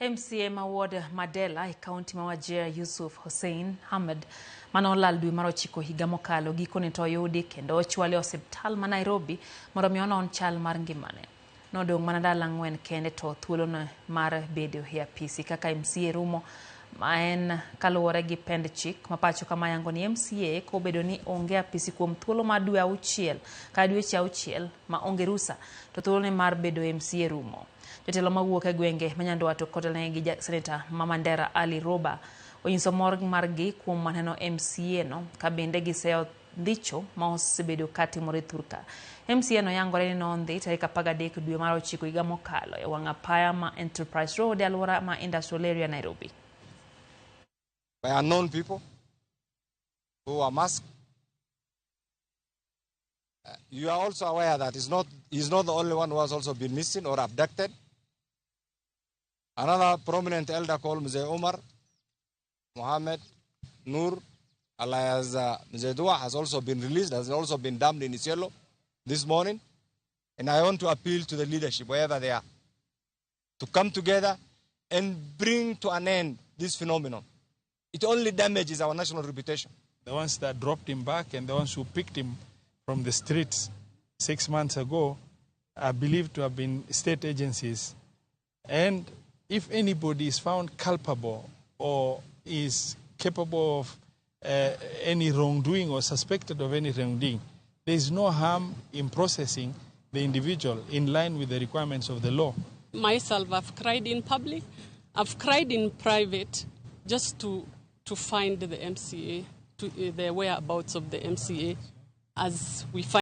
MCA ma ward Madela e kaunti ma Wajir, Yusuf Hussein Ahmed, mane olal dwe mar ochiko higa mokalo, gikone to oyudi kendo ochwale e osiptal ma Nairobi mondo mi onon chal mar ngimane. Nodong' mana ndalo 4 kende to thuolone mar bedo e apisi kaka MCA rumo, ma en kaluwore gi pend chik ma pacho kama yango ni MCA kobedo ni onge apisi kuom thuolo mar dwe 6 kata dweche 6 ma onge rusa, to thuolone mar bedo MCA rumo. Jotelo mawuok e gwenge ma Nyandwat kotelnegi gi Seneta ma Mandera Ali Roba onyiso mor margi kuom neno MCA no ka bende giseyo ndicho ma osebedo ka timore thurka. MCA no yangore ni nondhi tarik 13 dwe mar 9 higa mokalo e wang' apaya ma Enterprise Road e alwora ma Industrial Area, Nairobi. By unknown people who are masked. You are also aware that he's not the only one who has also been missing or abducted. Another prominent elder called Mzee Umar Mohammed Nur, alias Mzee Dua, has also been released, has also been dumped in Isiolo this morning. And I want to appeal to the leadership, wherever they are, to come together and bring to an end this phenomenon. It only damages our national reputation. The ones that dropped him back and the ones who picked him from the streets 6 months ago are believed to have been state agencies. And if anybody is found culpable or is capable of any wrongdoing or suspected of any wrongdoing, there is no harm in processing the individual in line with the requirements of the law. Myself, I've cried in public, I've cried in private, just to find the MCA, to the whereabouts of the MCA, as we find.